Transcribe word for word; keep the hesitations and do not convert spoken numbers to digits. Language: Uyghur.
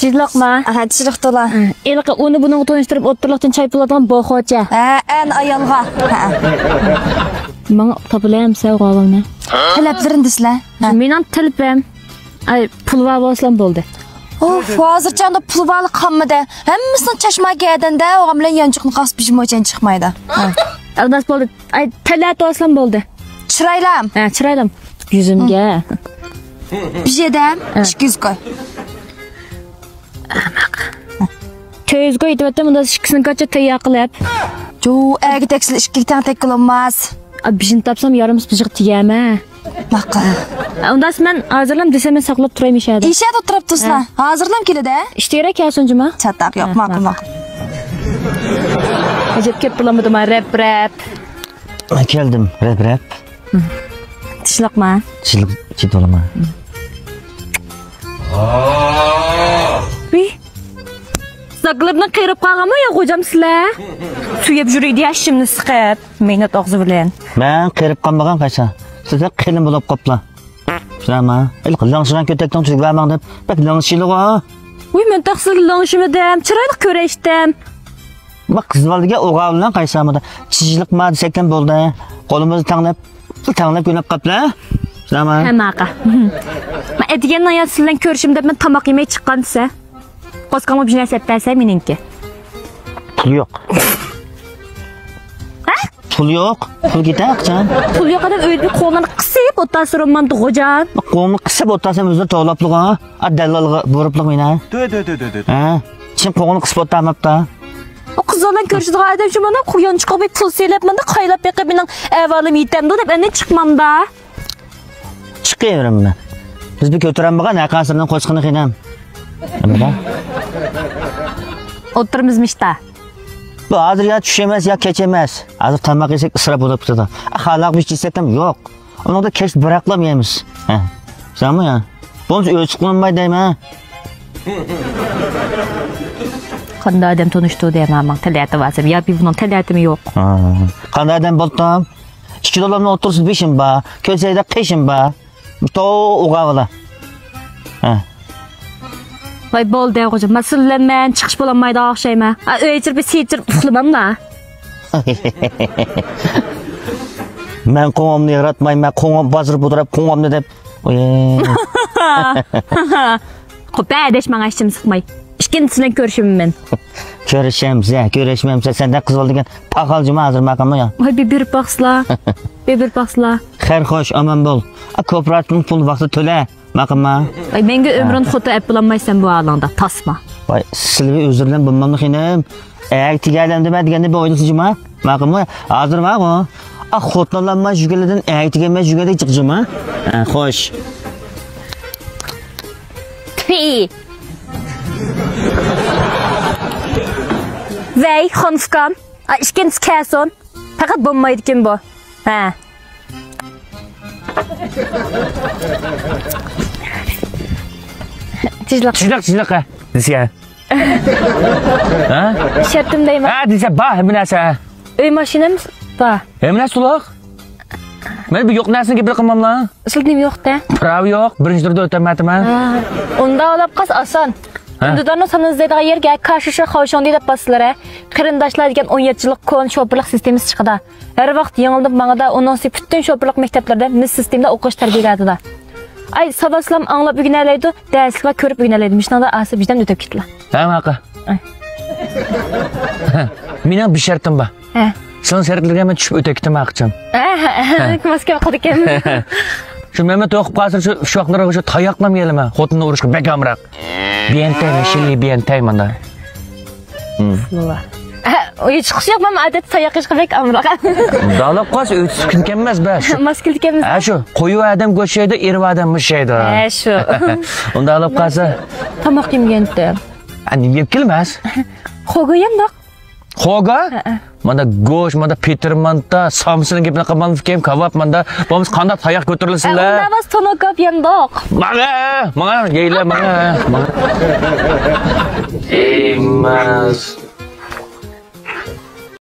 تىزلىقما؟ ئاھا، تىزلىق تولا. ھېلىقى ئۇنى بۇنىڭغا تونۇشتۇرۇپ ئوتتۇرىلىقتىن چاي پۇلاتىغان بوخوچە. ھە، ئەنە ئايالغا. ھە. ماڭا تاپىلەمسە غاۋىلنى. تەلەپلىرىنى دېسىلە. ھە. مېنىڭ تەلىپىم. ئاي، پۇل بار بولسىلا بولدى. ئوف، ھازىرچە ئاندا پۇل بارلىق قالمىدى. ھەممىسىنىڭ چاچما گەدەندە، ئوغام بىلەن يانچۇقنى قاسىپ بىر موچەن چىقمايدۇ. ھە. ئەلداس بولدى. ئاي، تەلەت بولسىلا بولدى. چىرايلام. ھە، چىرايلام. يۈزۈمگە. بىر يەردەم ھە. ئىككى يۈز كوي. تۆت يۈز كوي ئېيتىۋەتتىم، ئۇندا ئىككىسىنى قاچا تەييار قىلىپ. جو، ئەگە تەكسىلى ئىككىگە تەڭ تەككىلى بولماس. ئا، بىژىنى تاپسام يارىمىس بىژىغا تېگەمە. ماقۇل. ئۇنداس مەن ھازىرلام دېسەم مەن ساقلاپ تۇراي ئىشەدە. ئىشەدە تۇرۇپ تۇرسىلا. ھە. ھازىرلام كېلىدە. ئىشتە كېرەك يا سونجىما؟ چاتاق يوق، ھە، ماقۇل، ماقۇل. ئەجەب كەپ بولامدىما، رەپ، رەپ. كەلدىم، رەپ، رەپ. تىشلىقما؟ تىشلىق چېتىۋالىما. ۋىي. ساكلىرىدىن قېرىپ قالغانمۇ يا خوجام سىلەر؟ سۆيۈپ يۈرىدۇ يا شىمنى سىقىپ، مېنى ئاغزى بىلەن. مەن قېرىپ قالمىغان قايسا. سىزلەر قېلىن بولۇپ قاپلا. شۇنداقما؟ ھېلىقى لىڭشىغان كۆتەكنىڭ تۈگىۋەرمەڭ دەپ بەك لىڭشىيلىغۇ. ۋۇي، مەن تەقسىرگە لىڭشىمىدىم، چىرايلىق كۆرۈشتۈم. بۇ قىز بالا دېگەن ئوغا بىلەن قايسا مۇدا چىجىلىقما دېسەكتىن بولدى. قولىمىزنى تەڭلەپ، تەڭلەپ كۆنۈپ قاپلا. شۇنداقما؟ ھە، ماقا. مەن ئەتىگەن ئايال سىلەر بىلەن كۆرۈشۈم دەپ مەن تاماق يېمەي چىققان دېسە. قوسقاڭمۇ بىر نەرسە ئەپ بەرسە مېنىڭكى. پۇل يوق. ھە؟ پۇل يوق. پۇل كېتە قاچان؟ پۇل يوق ئادەم ئۆيدە قوللارنى قىسىپ ئولتۇرسا روماندا غوجان. قولۇمنى قىسىپ ئولتۇرسام ئۆزلىرى توۋلاپلىغان. ئا، دەللالغا بۇرۇپلۇق مېنى. دۆ، دۆ، دۆ، دۆ، دۆ، دۆ. ھە؟ چىن قولۇمنى قىسىپ ئولتۇرماپتا. ئۇ قىز بىلەن كۆرۈشىدىغان ئادەم شۇ مانا قۇيان چىقىپ پۇل سېلىپ مانا قايلاپ بېقىپ مېنىڭ ئەھۋالىم يېتەمدۇ دەپ ئەمدى چىقمامدا. چىقىۋېرىمەن. بىز بىر كۆتۈرەلمىگەن ھەققاسىرنىڭ قوسىقىنى خېنىم. ئولتۇرىمىزمۇ ئىشتا. بۇ ھازىر يا چۈش ئەمەس، يا كەچ ئەمەس. ھازىر تاماق يېسەك ئىسراپ بولۇپ كېتىدۇ. خالاق بىر ئىش يېسەكمۇ يوق. ئۇنىڭدا كەچ بىراقلا يەيمىز. ھە. شۇنداقمۇ يا؟ بولمىسا ئۆزى چىقماي دەيمەن. قانداق ئادەم تونۇشتۇ دەيمەن، ماڭا تەلەتى بارسام. يا بۇنىڭ تەلەتىمۇ يوق. ھا. قانداق ئادەم بولدۇم؟ ئىككى دولامنىڭ ئوتتۇرىسىدا بېشىم بار، كۆزەيدە قېشىم بار. تو ئوغا بالا. ھە. ۋاي بولدى خوجام، مەسىلەن مەن چىقىش بولالمايدىغان ئوخشايمەن. ئا، ئۆي ئىچىدە بىر سېيىپ جىرىپ ئۇخلىماملا. مەن قوڭۇمنى ياراتمايمەن، قوڭۇم بازىرى بۇدراپ قوڭۇمنى دەپ. ئوي. قوپە دەش ماڭا ھېچنېمە سىقماي. ئىككىنچىسى بىلەن كۆرۈشىمەن مەن. كۆرۈشەمسە، كۆرۈشمەمسە، سەندەك قىز بولىدىكەن پاخال جۇما ھازىر ماقۇلمۇ يا؟ ۋاي بىر بېرىپ باقسىلا. بىر بېرىپ باقسىلا. خەير خوش، ئامان بول. ئا، كوپىراتىپنىڭ پۇلىنى ۋاقتىدا تۆلە. ماقۇلما؟ ئاي، مەڭگۈ ھە. ئۆمرۈڭدە خوتۇن ئەپ بولالمايسەن بۇ ھالىڭدا، تاسما. ۋاي، سىلى ئۆزۈرلەم بولمامدۇ خېنىم؟ ئەگە تېگەلەمدىمە دېگەندە بىر ئويلىسا جۇما. ماقۇلمۇ؟ ھازىر بارغۇ. ئا، خوتۇن ئالالماي يۈرگەنلەردىن ئەگە تېگەلمەي يۈرگەندەك جىق جۇما. ھە، خوش. تفى. ۋەي، خانفۇكام. ئا، ئىككىنچىسى كەلسۇن. پەقەت بولمايدىكەن بۇ. ھە. تىزلىق. تىزلىق، تىزلىق، ھە. دېسە. ھە؟ شەرتىم دەيمەن. ھە، دېسە، بار، ھەممە نەرسە. ئۆي ماشىنام بار. ھەممە نەرسە تولۇق. مەن بىر يوق نەرسىنى گەپ قىلماملا. ئەسلىدە نېمە يوق-دە؟ پىراۋا يوق، بىرىنچى تۈردە ئۆتەلمەيتتىم مەن. ھە. ئۇنداق بولۇپ قالسا ئاسان. ھە؟ ئۈندىدارنىڭ سانىنى ئىزدەيدىغان يەرگە كاشىشى خاۋشۇڭدى دەپ باسىسىلەر، ھە؟ قېرىنداشلار دېگەن ئون يەتتە يىللىق كونا شوپۇرلۇق سىستېمىسى چىقىدۇ. ھەر ۋاقىت يېڭىلىنىپ ماڭىدۇ، ئۇنىڭ ئۈستىگە پۈتۈن شوپۇرلۇق مەكتەپلىرىدە مىس سىستېمىدا ئوقۇش تەربىيەلەيدۇ. ئاي، ساۋاتسىزلام ئاڭلاپ ئۆگىنەلەيدۇ، دەرسلىكلا كۆرۈپ ئۆگىنەلەيدۇ. مۇشۇنىڭدا ئاسا بىردەم ئۆتۈپ كېتىلا. ھە، ماقۇل. ئاي. مېنىڭ بىر شەرتىم بار. ھە. سېنىڭ شەرتلىرىڭگە مەن چۈشۈپ ئۆتۈپ كېتىمەن ئاقچام. ھە، ھە، ھە. ماسكا قىلىدىكەن. شۇ مەمەت ئوقۇپ قالسا شۇ، شۇ ۋاقىتلارغا شۇ تاياقلام يەيمەن. خوتۇننى ئۇرۇشقا بەك ئامراق. بىيەنتەي، ماشىنى بىيەنتەي مانا. ھە، ھېچ قىسى يوق، مەن ئادەتتە تاياق يېيىشقا بەك ئامراق. ئۇنداق قالسا ئۆتۈسى كۈن كەلمەس بە. شۇ. ماس كېلىدىكەنمىز. ھە، شۇ. قويۇ ئادەم گۆش يەيدۇ، ئېرىۋا ئادەم مۇش يەيدۇ. ھە، شۇ. ئۇنداق قالسا. تاماق يېمىگەنتىم. ھە، نېمە يەپ كەلمەس؟ خوگا يەمدۇق. خوگا؟ ھە، ھە. مانا گۆش، مانا پېتىر مانتا، سامسىنىڭ گېپىنى قىلمامسىكەن، كاۋاپ مانتا. بولمىسا قانداق تاياق كۆتۈرۈلسىلە؟ ئۇنداق بولسا تونۇر كاۋاپ يەمدۇق. ماڭا، ماڭا، يەيلە، ماڭا، ماڭا. ئەمەس.